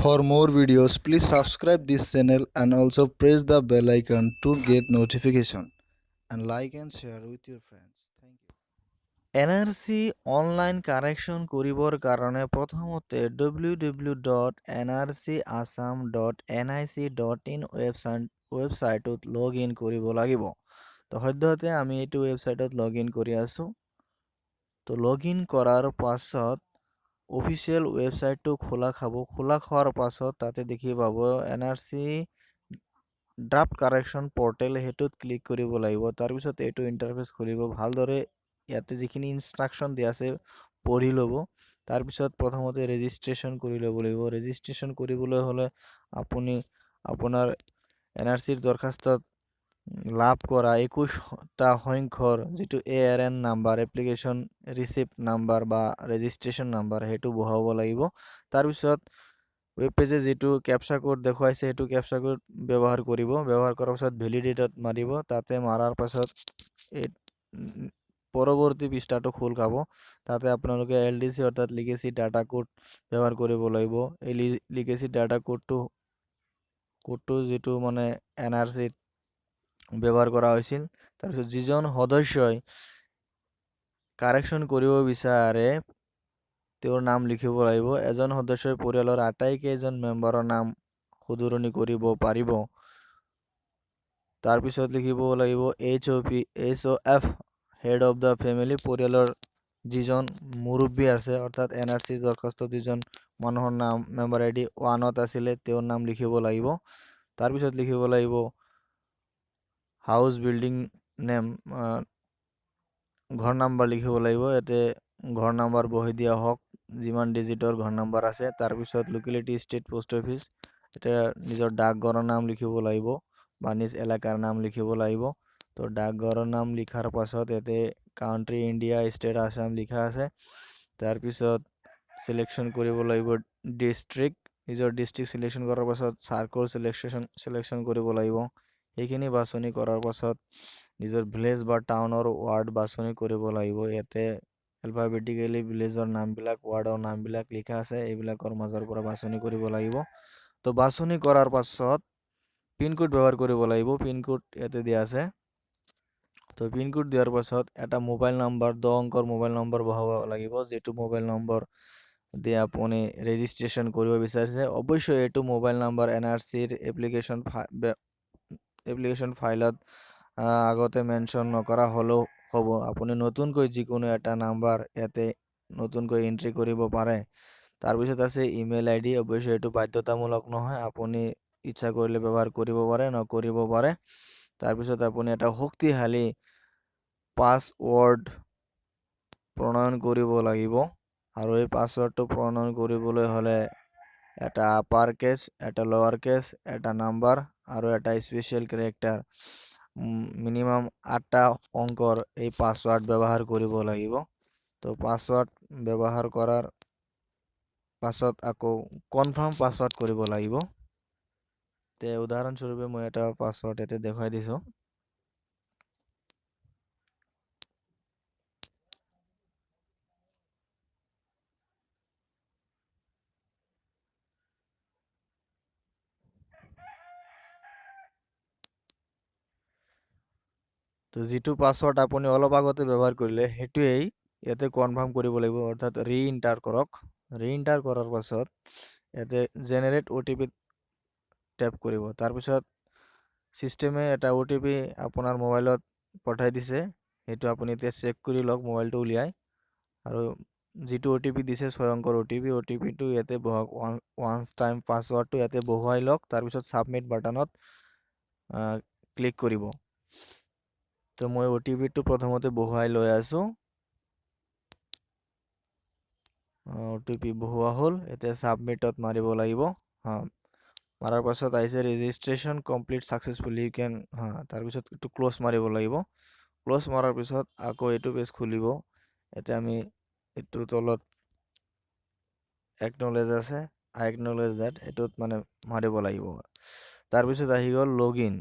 For more videos, please subscribe this channel and also press the bell icon to get notification and like and share with your friends. Thank you. NRC online correction কৰিবৰ কাৰণে প্ৰথমতে www.nrcassam.nic.in ৱেবছাইটটোত log in কৰিব লাগিব। তো সদ্যহতে আমি এইটো ৱেবছাইটত লগ ইন কৰি আছোঁ। তো লগ ইন কৰাৰ পাছত অফিচিয়েল ৱেবছাইটটো খোলা খাব। খোলা খোৱাৰ পাছত তাতে দেখি পাব NRC draft correction portal, সেইটোত ক্লিক কৰিব লাগিব। তাৰপিছত এইটো ইণ্টাৰফেচ খুলিব। ভালদৰে ইয়াতে যিখিনি ইনষ্ট্ৰাকশ্যন দিয়া আছে পঢ়ি ল'ব। তাৰপিছত প্ৰথমতে ৰেজিষ্ট্ৰেশ্যন কৰি ল'ব লাগিব। ৰেজিষ্ট্ৰেশ্যন কৰিবলৈ হ'লে আপুনি আপোনাৰ NRCৰ দৰখাস্তত লাভ কৰা 21টা সংখ্যৰ যিটো ARN number, application receipt number বা ৰেজিষ্ট্ৰেশ্যন নাম্বাৰ, সেইটো বহাব লাগিব। তাৰপিছত ৱেব পেজে যিটো কেপচা কোড দেখুৱাইছে সেইটো কেপচা কোড ব্যৱহাৰ কৰিব। ব্যৱহাৰ কৰাৰ পাছত ভেলিডেটত মাৰিব। তাতে মাৰাৰ পাছত এই পৰৱৰ্তী পৃষ্ঠাটো খোল খাব। তাতে আপোনালোকে LDC অৰ্থাৎ লিগেচি ডাটা কোড ব্যৱহাৰ কৰিব লাগিব। এই লিগেচি ডাটা কোডটো যিটো মানে NRCত ব্যৱহাৰ কৰা হৈছিল। তাৰপিছত যিজন সদস্যই কাৰেকশ্যন কৰিব বিচাৰে তেওঁৰ নাম লিখিব লাগিব। এজন সদস্যই পৰিয়ালৰ আটাইকেইজন মেম্বাৰৰ নাম শুধৰণি কৰিব পাৰিব। তাৰপিছত লিখিব লাগিব HOP, HOF, head of the family, পৰিয়ালৰ যিজন মুৰব্বী আছে অৰ্থাৎ NRC দৰখাস্ত যিজন মানুহৰ নাম মেম্বাৰ ID 1ত আছিলে তেওঁৰ নাম লিখিব লাগিব। তাৰপিছত লিখিব লাগিব হাউচ বিল্ডিং নেম, ঘৰ নাম্বাৰ লিখিব লাগিব। ইয়াতে ঘৰ নাম্বাৰ বহি দিয়া হওক, যিমান ডিজিটৰ ঘৰ নাম্বাৰ আছে। তাৰপিছত লোকেলিটি ষ্টেট পোষ্ট অফিচ, এতিয়া নিজৰ ডাকঘৰৰ নাম লিখিব লাগিব বা নিজ এলেকাৰ নাম লিখিব লাগিব। তো ডাকঘৰৰ নাম লিখাৰ পাছত ইয়াতে কাউণ্ট্ৰি ইণ্ডিয়া ষ্টেট আছাম লিখা আছে। তাৰপিছত চিলেকশ্যন কৰিব লাগিব ডিষ্ট্ৰিক্ট, নিজৰ ডিষ্ট্ৰিক্ট চিলেকশ্যন কৰাৰ পাছত চাৰ্কল চিলেকশ্যন কৰিব লাগিব। সেইখিনি বাছনি কৰাৰ পাছত নিজৰ ভিলেজ বা টাউনৰ ৱাৰ্ড বাছনি কৰিব লাগিব। ইয়াতে এলফাবেটিকেলি ভিলেজৰ নামবিলাক, ৱাৰ্ডৰ নামবিলাক লিখা আছে, এইবিলাকৰ মাজৰ পৰা বাছনি কৰিব লাগিব। তো বাছনি কৰাৰ পাছত পিনক'ড ব্যৱহাৰ কৰিব লাগিব। পিনক'ড ইয়াতে দিয়া আছে। তো পিনক'ড দিয়াৰ পাছত এটা মোবাইল নম্বৰ, 10 অংকৰ মোবাইল নম্বৰ বহাব লাগিব, যিটো মোবাইল নম্বৰ দি আপুনি ৰেজিষ্ট্ৰেশ্যন কৰিব বিচাৰিছে। অৱশ্যে এইটো মোবাইল নম্বৰ NRCৰ এপ্লিকেশ্যন ফাইলত আগতে মেনশ্যন নকৰা হ'লেও হ'ব। আপুনি নতুনকৈ যিকোনো এটা নাম্বাৰ ইয়াতে নতুনকৈ এণ্ট্ৰি কৰিব পাৰে। তাৰপিছত আছে ইমেইল ID, অৱশ্যে এইটো বাধ্যতামূলক নহয়, আপুনি ইচ্ছা কৰিলে ব্যৱহাৰ কৰিব পাৰে, নকৰিব পাৰে। তাৰপিছত আপুনি এটা শক্তিশালী পাছৱৰ্ড প্ৰণয়ন কৰিব লাগিব। আৰু এই পাছৱৰ্ডটো প্ৰণয়ন কৰিবলৈ হ'লে এটা আপাৰ কেছ, এটা লৱাৰ কেছ, এটা নাম্বাৰ আৰু এটা স্পেচিয়েল কেৰেক্টাৰ, মিনিমাম 8টা অংকৰ এই পাছৱৰ্ড ব্যৱহাৰ কৰিব লাগিব। তো পাছৱৰ্ড ব্যৱহাৰ কৰাৰ পাছত আকৌ কনফাৰ্ম পাছৱৰ্ড কৰিব লাগিব। তে উদাহৰণস্বৰূপে মই এটা পাছৱৰ্ড ইয়াতে দেখুৱাই দিছোঁ। তো যিটো পাছৱৰ্ড আপুনি অলপ আগতে ব্যৱহাৰ কৰিলে সেইটোৱেই ইয়াতে কনফাৰ্ম কৰিব লাগিব, অৰ্থাৎ ৰি এণ্টাৰ কৰক। ৰি এণ্টাৰ কৰাৰ পাছত ইয়াতে জেনেৰেট OTP tap কৰিব। তাৰপিছত ছিষ্টেমে এটা OTP আপোনাৰ মোবাইলত পঠাই দিছে, সেইটো আপুনি এতিয়া চেক কৰি লওক মোবাইলটো উলিয়াই। আৰু যিটো OTP দিছে 6 অংকৰ OTP, OTPটো ইয়াতে বহাওক, ওৱান টাইম পাছৱৰ্ডটো ইয়াতে বহুৱাই লওক। তাৰপিছত ছাবমিট বাটনত ক্লিক কৰিব। তো মই OTPটো প্ৰথমতে বহুৱাই লৈ আছোঁ। OTP বহুওৱা হ'ল, এতিয়া ছাবমিটত মাৰিব লাগিব। মাৰাৰ পাছত আহিছে registration complete successfully, you can. তাৰপিছত এইটো ক্ল'জ মাৰিব লাগিব। ক্ল'জ মাৰাৰ পিছত আকৌ এইটো পেজ খুলিব। এতিয়া আমি এইটো তলত একনলেজ আছে, আই একনলেজ that, এইটোত মানে মাৰিব লাগিব। তাৰপিছত আহি গ'ল লগ ইন।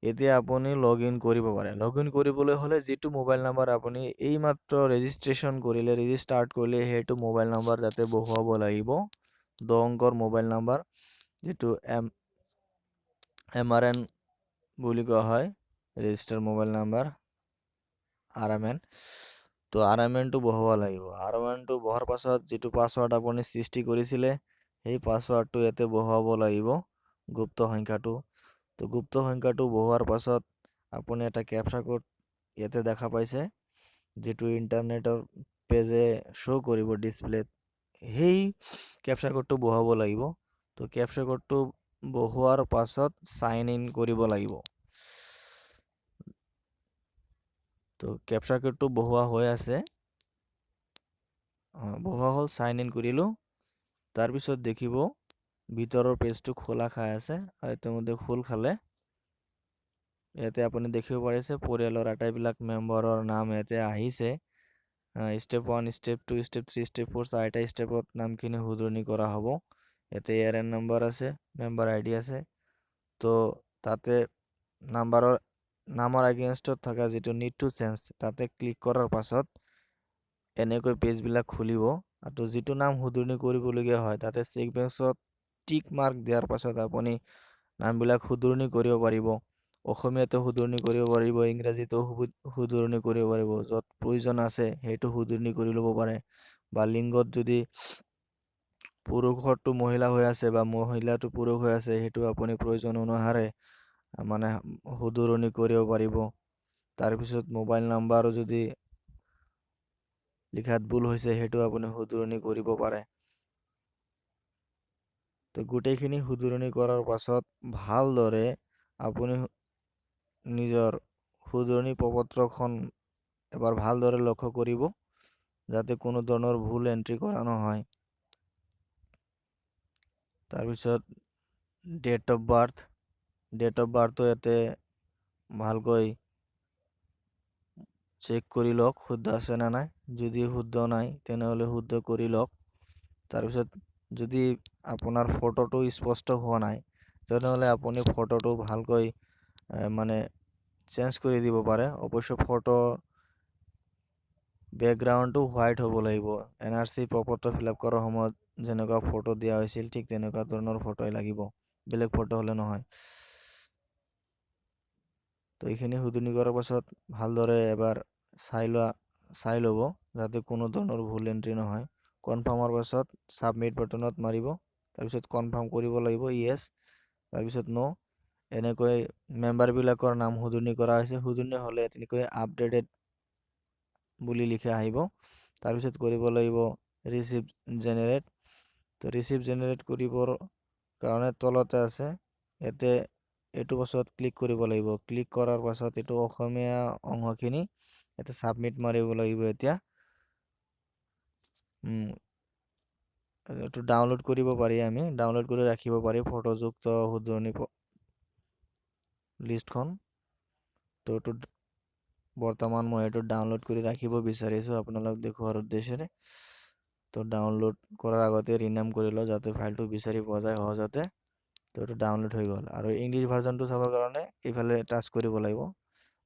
এতিয়া আপুনি লগ ইন কৰিব পাৰে। লগ ইন কৰিবলৈ হ'লে যিটো মোবাইল নাম্বাৰ আপুনি এইমাত্ৰ ৰেজিষ্ট্ৰেশ্যন কৰিলে, ৰেজিষ্টাৰ্ট কৰিলে, সেইটো মোবাইল নাম্বাৰ তাতে বহুৱাব লাগিব। 10 অংকৰ মোবাইল নাম্বাৰ, যিটো এম আৰ এন বুলি কোৱা হয়, register mobile number R M N. তো আৰ এম এনটো বহাব লাগিব। আৰ এম এনটো বহাৰ পাছত যিটো পাছৱৰ্ড আপুনি সৃষ্টি কৰিছিলে সেই পাছৱৰ্ডটো ইয়াতে বহুৱাব লাগিব, গুপ্ত সংখ্যাটো। তো গুপ্ত সংখ্যাটো বহোৱাৰ পাছত আপুনি এটা কেপচা কোড ইয়াতে দেখা পাইছে, যিটো ইণ্টাৰনেটৰ পেজে শ্ব' কৰিব ডিছপ্লেত, সেই কেপচা কোডটো বহুৱাব লাগিব। তো কেপচা কোডটো বহুৱাৰ পাছত চাইন ইন কৰিব লাগিব। তো কেপচা কোডটো বহুৱা হৈ আছে, বহুৱা হ'ল, চাইন ইন কৰিলোঁ। তাৰপিছত দেখিব ভিতৰৰ পেজটো খোলা খাই আছে আৰু ইতিমধ্যে খোল খালে। ইয়াতে আপুনি দেখিব পাৰিছে পৰিয়ালৰ আটাইবিলাক মেম্বাৰৰ নাম ইয়াতে আহিছে। Step 1, step 2, step 3, step 4, চাৰিটা ষ্টেপত নামখিনি শুধৰণি কৰা হ'ব। ইয়াতে এ আৰ এন নম্বৰ আছে, মেম্বাৰ আই ডি আছে। তো তাতে নামৰ এগেইনষ্টত থকা যিটো নিড টু চেঞ্জ, তাতে ক্লিক কৰাৰ পাছত এনেকৈ পেজবিলাক খুলিব। আৰু যিটো নাম শুধৰণি কৰিবলগীয়া হয় তাতে চেক বক্সত টিক মাৰ্ক দিয়াৰ পাছত আপুনি নামবিলাক শুধৰণি কৰিব পাৰিব। অসমীয়াতো শুধৰণি কৰিব পাৰিব, ইংৰাজীতো শুধৰণি কৰিব পাৰিব, য'ত প্ৰয়োজন আছে সেইটো শুধৰণি কৰি ল'ব পাৰে। বা লিংগত যদি পুৰুষৰটো মহিলা হৈ আছে বা মহিলাটো পুৰুষ হৈ আছে, সেইটো আপুনি প্ৰয়োজন অনুসাৰে মানে শুধৰণি কৰিব পাৰিব। তাৰপিছত মোবাইল নাম্বাৰো যদি লিখাত ভুল হৈছে সেইটো আপুনি শুধৰণি কৰিব পাৰে। তো গোটেইখিনি শুধৰণি কৰাৰ পাছত ভালদৰে আপুনি নিজৰ শুধৰণি প্ৰপত্ৰখন এবাৰ ভালদৰে লক্ষ্য কৰিব, যাতে কোনো ধৰণৰ ভুল এণ্ট্ৰি কৰা নহয়। তাৰপিছত date of birth, date of বাৰ্থটো ইয়াতে ভালকৈ চেক কৰি লওক শুদ্ধ আছে নে নাই। যদি শুদ্ধ নাই তেনেহ'লে শুদ্ধ কৰি লওক। তাৰপিছত যদি আপোনাৰ ফটোটো স্পষ্ট হোৱা নাই তেনেহ'লে আপুনি ফটোটো ভালকৈ মানে চেঞ্জ কৰি দিব পাৰে। অৱশ্যে ফটো বেকগ্ৰাউণ্ডটো হোৱাইট হ'ব লাগিব। এন আৰ চি প্ৰপত্ৰ ফিল আপ কৰাৰ সময়ত যেনেকুৱা ফটো দিয়া হৈছিল ঠিক তেনেকুৱা ধৰণৰ ফটোই লাগিব, বেলেগ ফটো হ'লে নহয়। তো এইখিনি শুধৰণি কৰাৰ পাছত ভালদৰে এবাৰ চাই ল'ব যাতে কোনো ধৰণৰ ভুল এণ্ট্ৰি নহয়। কনফাৰ্মৰ পাছত ছাবমিট বাটনত মাৰিব, তাৰপিছত কনফাৰ্ম কৰিব লাগিব য়েছ, তাৰপিছত ন'। এনেকৈ মেম্বাৰবিলাকৰ নাম শুধৰণি কৰা হৈছে। শুধৰণি হ'লে তেনেকৈ আপডেটেড বুলি লিখা আহিব। তাৰপিছত কৰিব লাগিব ৰিচিপ্ট জেনেৰেট। তো ৰিচিপ্ট জেনেৰেট কৰিবৰ কাৰণে তলতে আছে, ইয়াতে এইটো পাছত ক্লিক কৰিব লাগিব। ক্লিক কৰাৰ পাছত এইটো অসমীয়া অংশখিনি ইয়াতে ছাবমিট মাৰিব লাগিব। এতিয়া এইটো ডাউনলোড কৰিব পাৰি, আমি ডাউনলোড কৰি ৰাখিব পাৰি ফটোযুক্ত শুধৰণি লিষ্টখন। তো এইটো বৰ্তমান মই এইটো ডাউনলোড কৰি ৰাখিব বিচাৰিছোঁ আপোনালোক দেখুওৱাৰ উদ্দেশ্যেৰে। তো ডাউনলোড কৰাৰ আগতে ৰিনাম কৰি লওঁ যাতে ফাইলটো বিচাৰি পোৱা যায় সহজতে। তো এইটো ডাউনলোড হৈ গ'ল। আৰু ইংলিছ ভাৰ্জনটো চাবৰ কাৰণে এইফালে টাচ কৰিব লাগিব।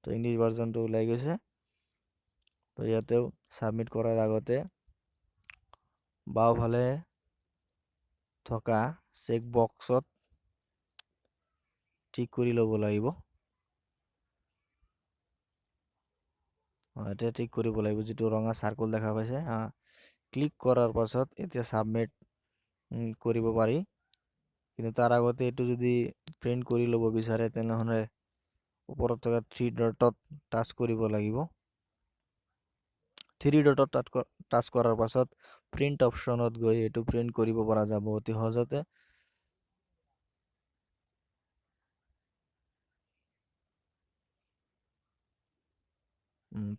তো ইংলিছ ভাৰ্জনটো ওলাই গৈছে। তো ইয়াতেও ছাবমিট কৰাৰ আগতে বাওঁফালে থকা চেক বক্সত ঠিক কৰি ল'ব লাগিব। এতিয়া ঠিক কৰিব লাগিব, যিটো ৰঙা চাৰ্কল দেখা পাইছে। ক্লিক কৰাৰ পাছত এতিয়া ছাবমিট কৰিব পাৰি। কিন্তু তাৰ আগতে এইটো যদি প্ৰিণ্ট কৰি ল'ব বিচাৰে তেনেহ'লে ওপৰত থকা থ্ৰী ডটত টাচ কৰিব লাগিব। থ্ৰী ডটত টাচ কৰাৰ পাছত প্ৰিণ্ট অপশ্যনত গৈ এইটো প্ৰিণ্ট কৰিব পৰা যাব অতি সহজতে।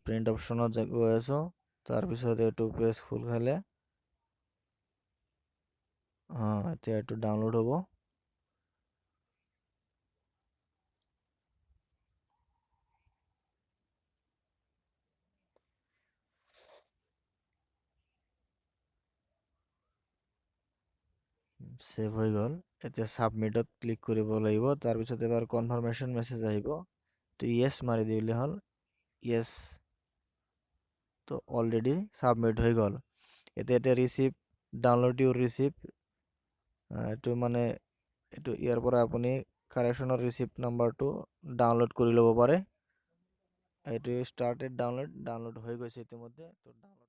প্ৰিণ্ট অপশ্যনত গৈ আছোঁ। তাৰপিছত এইটো পেজ খোল খালে, এতিয়া এইটো ডাউনলোড হ'ব। ছেভ হৈ গ'ল। এতিয়া ছাবমিটত ক্লিক কৰিব লাগিব। তাৰপিছত এবাৰ কনফাৰ্মেশ্যন মেছেজ আহিব, তো য়েছ মাৰি দিলে হ'ল। য়েছ, তো অলৰেডি ছাবমিট হৈ গ'ল। এতিয়া ৰিচিপ্ট, ডাউনলোড your receipt, এইটো মানে এইটো ইয়াৰ পৰা আপুনি কাৰেকশ্যনৰ ৰিচিপ্ট নাম্বাৰটো ডাউনলোড কৰি ল'ব পাৰে। এইটো ষ্টাৰ্টেড ডাউনলোড, ডাউনলোড হৈ গৈছে ইতিমধ্যে। তো ডাউনলোড